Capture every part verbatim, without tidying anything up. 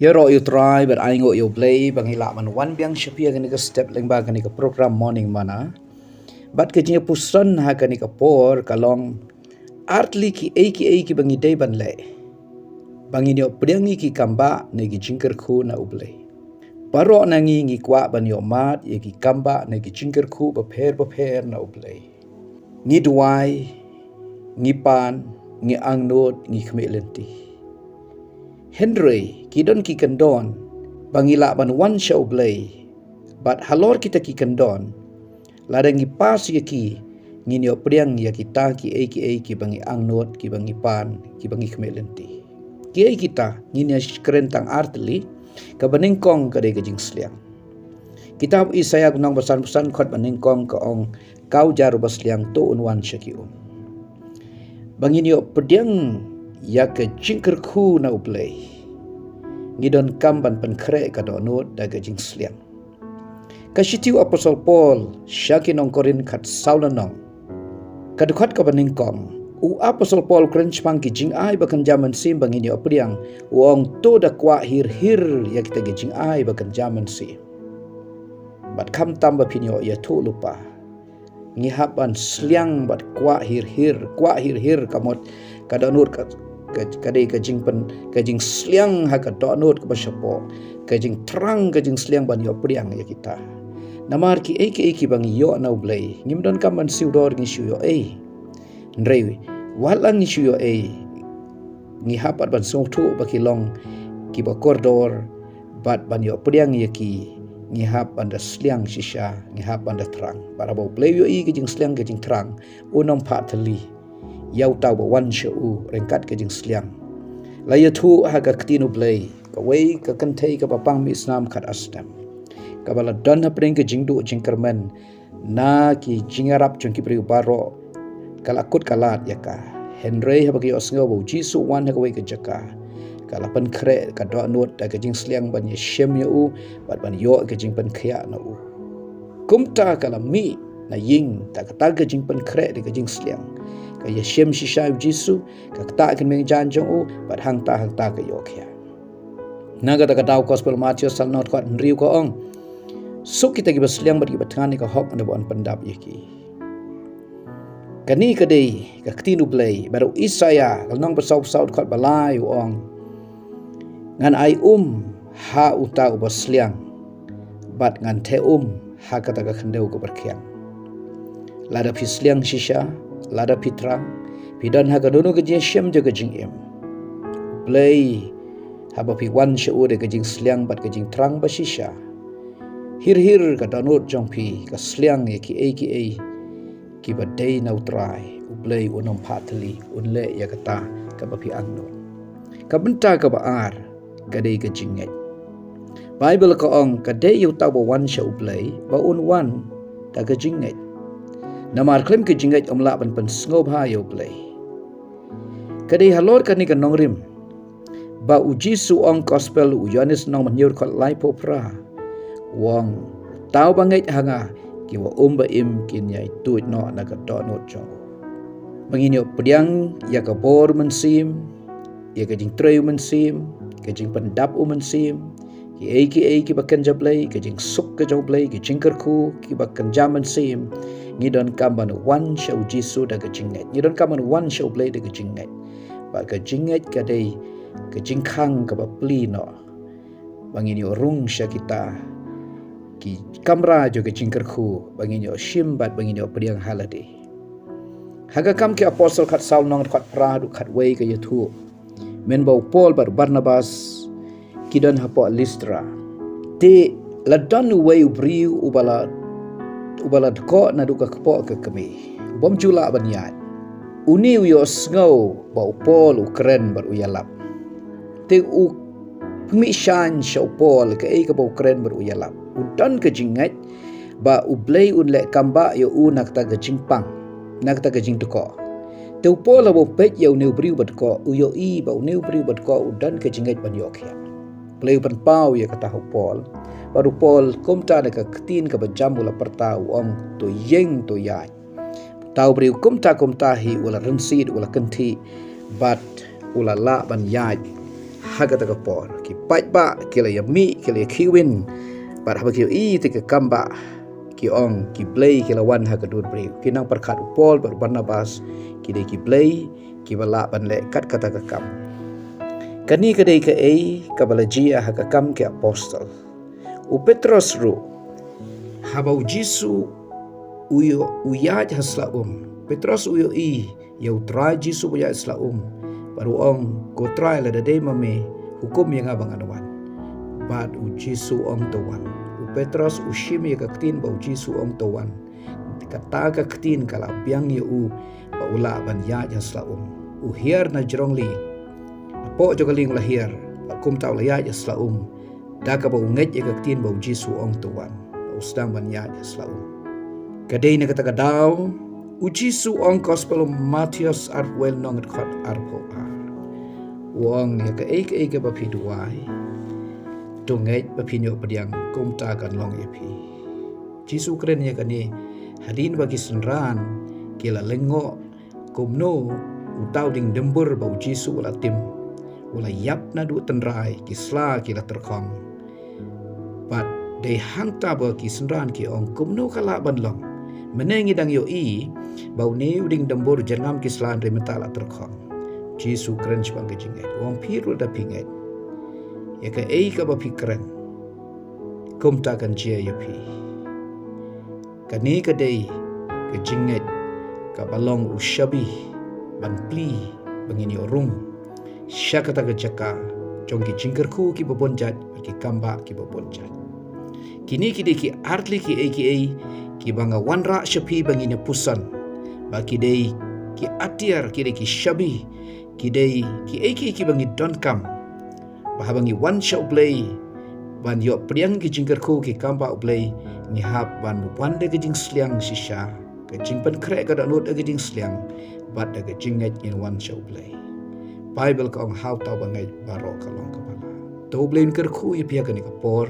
Ïaroh ïa u Trai bad ainguh ïa u Blei ba ngi lah ban wan biang sha phi ha kane ka step lyngba kane ka program Morning Manna. Bad ka jingïapuson ha kane ka por ka long, ar tylli kiei kiei kiba ngi dei ban leh ba ngin ïoh pdiang ïa ki kambah ne ki jingkyrkhu na u Blei. Baroh na ngi ngi kwah ban ïoh mad ïa ki kambah ne ki jingkyrkhu bapher bapher na u Blei. Ngi duwai, ngi pan, ngi angnud, ngi khmih lynti. Hynrei ki don ki kyndon ba ngi lah ban wan sha u Blei. Bad halor kita ki kyndon, lada ngi pass ïa ki, ngin ïoh pdiang ïa kita kiei kiei kiba ngi angnud, kiba ngi pan, kiba ngi khmih lynti. Kiei kita? Ngin ïa kren tang ar tylli. Kaba nyngkong ka dei ka jingsliang. Kitab Isaïah ka lynnong ba sanphew san, dkhot ba nyngkong ka ong, ka u jar uba sliang to un wan sha ki um. Ba ngin ïoh pdiang ïa ka jingkyrkhu na u Blei, ngi donkam ban pynkhreh ka dohnud da ka jingsliang. Ka shithi u Apostol Paul sha ki nong Korinth khatsaw lynnong, ka dkhot kaba nyngkong, u Apostol Paul u kren shaphang ki jingai ba kynja mynsiem ba ngin ïoh pdiang. U ong, to da kwah hir hir ïa kita ki jingai ba kynja mynsiem. Bad khamtam ba phin ïoh ïathuh lypa, ngi hap ban sliang bad kwah hir hir. Kwah hir hir ka mut ka dohnud ka, ka, ka dei ka jingpyn, ka jingsliang ha ka dohnud kaba shapoh, ka jingthrang, ka jingsliang ban ïoh pdiang ïa kita. Namar kiei kiei kiba ngi ïoh na u Blei, ngim donkam ban siew dor ngi shu ïoh ei. Hynrei wat la ngi shu ïoh ei, ngi hap pat ban sngewthuh ba ki long kiba kordor, bad ban ïoh pdiang ïa ki, ngi hap ban da sliang shisha, ngi hap ban da thrang. Bad haba u Blei u ïohi ka jingsliang ka jingthrang, un ym phah thylli ïa uta uba wan sha u ryngkat ka jingsliang. La ïathuh ha ka ktien u Blei, kawei ka kynthei kaba pang mih snam khatar snem, kaba la don hapdeng ka jingduh jingkyrmen na ki jingïarap jong ki briew baroh, ka la kut ka lad ïa ka. Hynrei haba ka ïohsngew ba u Jisu u wan ha kawei ka jaka, ka la pynkhreh ka dohnud da ka jingsliang ban ïashem ïa u, bad ban ïoh ka jingpynkhiah na u. Kumta ka la mih na ïing da kata ka jingpynkhreh da ka jingsliang. Ka ïashem shisha ïa u Jisu, ka ktah ïa ki nongmihkhmat jong u, bad hangta hangta ka ïoh khiah. Na kata ka daw, Gospel Mathaios san, dkhot hynriew ka ong, suk kita kiba sliang bad kiba thngan ïa ka hok, naba yn pyndap ïa ki. Kane ka dei ka ktien u Blei. Bad u Isaïah ka lynnong ba sawphew saw, dkhot ba lai u ong, ngan ai um ha uta uba sliang, bad ngan theh um ha kata ka khyndew kaba rkhiang. Lada phi sliang shisha, lada phi thrang, phi don ha kano kano ka jingïashem jong ka jingim, u Blei, haba phi wan sha u da ka jingsliang bad ka jingthrang ba shisha, hir hir ka dohnud jong phi ka sliang ïa kiei kiei kiba dei na u Trai, u Blei un ym phah thylli, un leh ïa kata kaba phi angnud. Ka bynta kaba ar ka dei ka jingngeit. Baibl ka ong, ka dei ïa uta uba wan sha u Blei ba un wan da ka jingngeit. Namar khlem ka jingngeit ym lah ban pynsngewbha ïa u Blei. Ka dei halor kane ka nongrim ba u Jisu u ong, Gospel u Ïoannis lynnong ba hynñiew, dkhot laiphew phra, u ong, uta uba ngeit ha nga, ki wa um ba im kin ïai tuid noh na ka dohnud jong u. Ba ngin ïoh pdiang ïa ka bor u Mynsiem, ïa ka jingtrei u Mynsiem, ka jingpyndap u Mynsiem, kiei kiei kiba kynja Blei, ka jingsuk ka jong u Blei, ka jingkyrkhu kiba kynja mynsiem, ngi donkam ban wan sha u Jisu da ka jingngeit. Ngi donkam ban wan sha u Blei da ka jingngeit. Bad ka jingngeit ka dei ka jingkhang kaba plie noh ba ngin ïoh rung sha kita ki kamra jong ka jingkyrkhu, ba ngin ïoh shim bad ba ngin ïoh pdiang ha lade. Ha ka Kam ki Apostol khatsaw, lynnong dkhot phra haduh khatwei, ka ïathuh mynba u Paul bad u Barnabas ki don hapoh Listra, te la don uwei u briew uba la, uba la dkoh naduh ka kpoh ka kmie, u bym ju lah ban ïaid. Une u ïohsngew ba u Paul u kren bad u ïalap, te u pynmih shaiñ sha u Paul kaei kaba u kren bad u ïalap. U don ka jingngeit ba u Blei un leh kambah ïa u na kata ka jingpang, na kata ka jingdkoh. Te u Paul haba u peit ïa une u briew ba dkoh, u ïohi ba une u briew ba dkoh u don ka jingngeit ban ïoh khiah. U Blei u pynpaw ïa kata ha u Paul. Bad u Paul, kumta na ka ktien kaba jam u la pyrta, u ong, to ïeng, to ïaid. Uta u briew kumta kumta hi u la rynsied, u la kynthih, bad u la lah ban ïaid Ha kata ka por ki paidbah ki la ïa mih, ki la ïa khiwin. Bad haba ki ïohi ïa ka kam ba ki ong, ki blei ki la wan ha ka dur briew. Ki nang pyrkhat u Paul bad u Barnabas ki dei ki blei kiba lah ban leh kat kata ka kam. Kane ka dei kaei kaba la jia ha Ki Kam ki Apostol. U Petros ruh, haba U Jisu u ïoh, u ïaid ha sla um, Petros u ïohi ïa U Trai Jisu ba ïaid ha sla um. Bad u ong, "Ko Trai, lada dei ma me, hukum ïa nga ba ngan wan." Bad U Jisu u ong, "To wan." U Petros u shim ïa ka ktien ba U Jisu u ong, "To wan." Kata ka ktien ka la biang ïa u ba u lah ban ïaid ha sla um. U hiar na jrong lieng, napoh jong ka lieng u la hiar, bad kumta u la ïaid ha sla um, da kaba u ngeit ïa ka ktien ba U Jisu u ong, "To wan." U sdang ban ïaid ha sla um. Ka dei na kata ka daw U Jisu u ong, Gospel u Mathaios arphew wei, lynnong dkhot arphew ar, u ong, "Ïa kaei kaei kaba phi duwai, to ngeit ba phin ïoh pdiang, kumta kan long ïa phi." Jisu u kren ïa kane hadien ba ki synran ki la lyngngoh kumno uta u diengdumbur ba U Jisu u la tim u la ïap naduh tynrai, ki sla ki la tyrkhong. Bad dei hangta ba ki synran ki ong, "Kumno ka lah ban long? Mynne ngi dang ïohi ba une u diengdumbur jyrngam ki sla, hynrei mynta la tyrkhong." Jisu u kren shaphang ka jingngeit, u ong, "Phi ruh lada phi ngeit, ïa kaei kaba phi kren, kumta kan jia ïa phi." Kane ka dei ka jingngeit kaba long u shabi ban plie ba ngin ïoh rung sha kata ka jaka jong ki jingkyrkhu kiba bun jait bad ki kam ba kiba bun jait. Kine ki dei ki artylli kiei kiei kiba nga wanrah sha phi ba ngin ïa puson, ba ki dei ki atiar, ki dei ki shabi, ki dei kiei kiei kiba ngi donkam, ba haba ngi wan sha U Blei ban ïoh pdiang ki jingkyrkhu ki kam ba U Blei, ngi hap ban wan da ka jingsliang shisha, ka jingpynkhreh ka dohnud da ka jingsliang, bad da ka jingngeit ngin wan sha U Blei. Baibl ka ong, "Ha uta uba ngeit baroh ka long kaba lah." To U Blei un kyrkhu ïa phi ha kane ka por.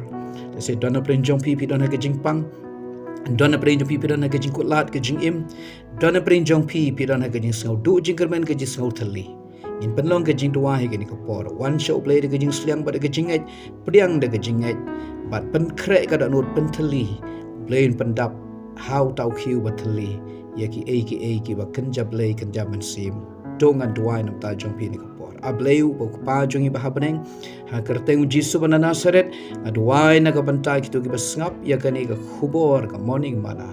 Lehse don napdeng jong phi phi don ha ka jingpang, don napdeng jong phi phi don ha ka jingkutlad ka jingim, don napdeng jong phi phi don ha ka jingsngew duh jingkyrmen, ka jingsngew thylli. Ngin pynlong ka jingduwai ha kane ka por. Wan sha U Blei da ka jingsliang bad da ka jingngeit, pdiang da ka jingngeit, bad pynkhreh ka dohnud, pynthylli. U Blei un pyndap ha uta u khiew ba thylli ïa kiei kiei kiba kynja Blei kynja mynsiem. To ngan duwai na ka bynta jong phi ha kane ka por. A Blei uba U Kpa jong ngi ba ha bneng, ha ka kyrteng U Jisu ba na Nasaret, nga duwai na ka bynta kito kiba sngap ïa kane ka khubor ka Morning Manna,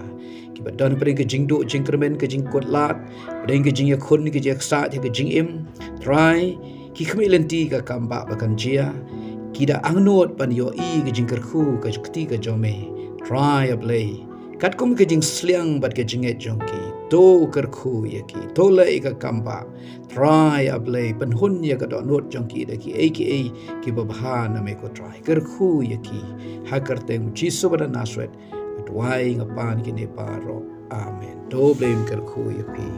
kiba don pdeng ka jingduh jingkyrmen, ka jingkutlad, pdeng ka jingïakhun ka jingïaksaid ha ka jingim. Trai, ki khmih lynti ka kam ba ba kan jia, ki da angnud ban ïohi ka jingkyrkhu ka kti ka jong me. Trai A Blei, katkum ka jingsliang bad ka jingngeit jong ki, to kyrkhu ïa ki, to leh ïa ka kam ba. Trai A Blei, pynhun ïa ka dohnud jong ki da kiei kiei kiba bha na me ko Trai. Kyrkhu ïa ki ha ka kyrteng U Jisu ba na Nasaret, nga duwai nga pan kine baroh. Amen. To U Blei un kyrkhu ïa phi.